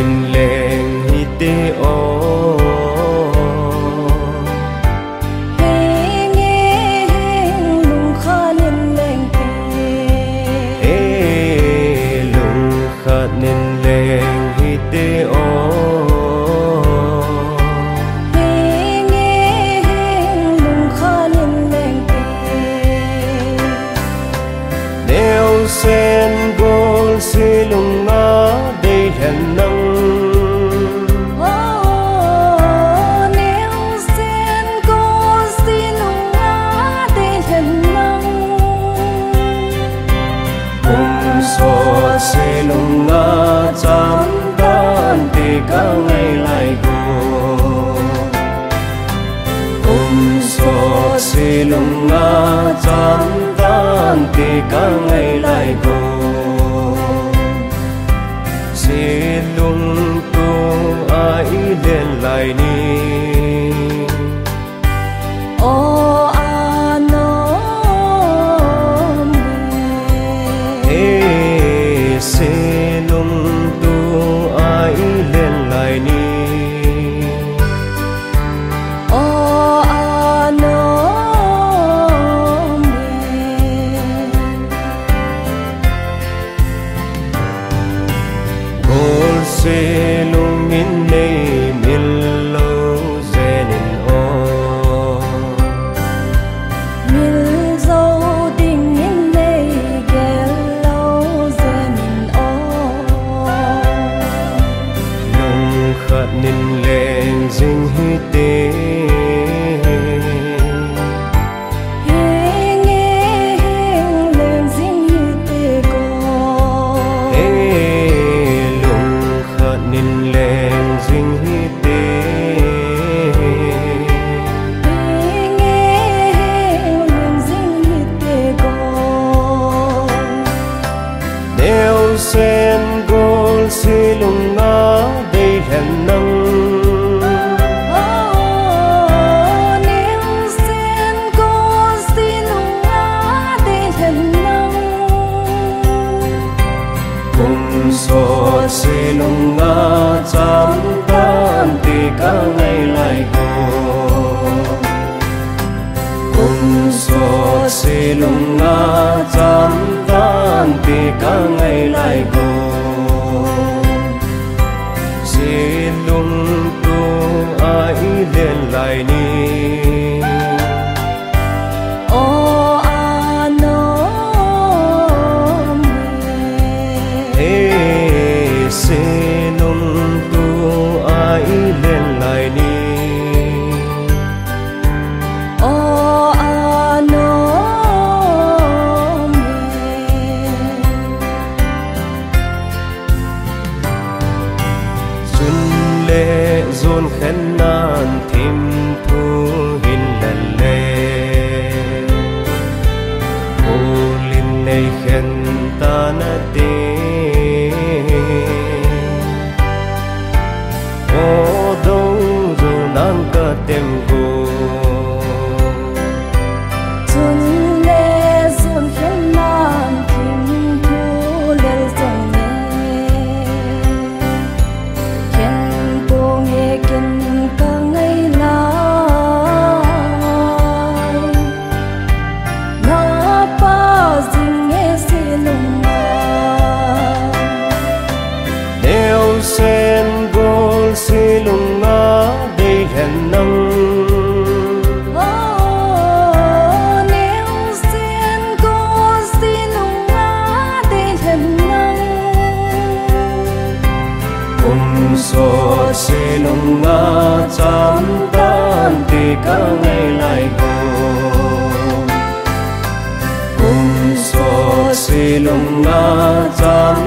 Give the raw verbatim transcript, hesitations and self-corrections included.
in leng hite o. Henge heng lungkhat in leng te. He lungkhat in leng hite o. Henge heng lungkhat in leng te. Neo sen gol se lunga dei hen nang. Oh, neo sen gol se lunga dei hen nang. Kum sot se lunga cham dan te ka ngai lai go. Kum sot se lunga cham dan te ka ngai lai go. Se lung tu a i len lai ni. O anom e. He se lung tu a i len lai ni. O anom e. Gol se lung in nei mil lo zen in o. Mil zo ding in nei gel lo zen in o. Lungkhat in leng jing hite. Henge heng leng jing hite go. He lungkhat in leng jing hite. Henge heng leng jing hite go. Neo sen gol se lunga dei hen nang. Oh, neo sen gol se lunga dei hen nang. Kum sot se lunga cham dan te ka ngai lai go. Kum sot se lunga cham dan te ka ngai lai go. Se lung tu a i len lai ni. O anom e. He se lung tu a i len lai ni. O anom e. Chun le jon khen nan thim thu hin lal le. Ulin nei khen ta na te. O do do nang ka tem go. Chun le jon khen nan thim thu lel jong le. Khen po nge ken ka ngai lai. Na pa jing e se lung a. Neo sen gol se lung a dei hen nang. Oh, neo sen gol se lung a dei hen nang. Kum sot se lung a cham dan te ka ngai lai go. Kum sot se lung a cham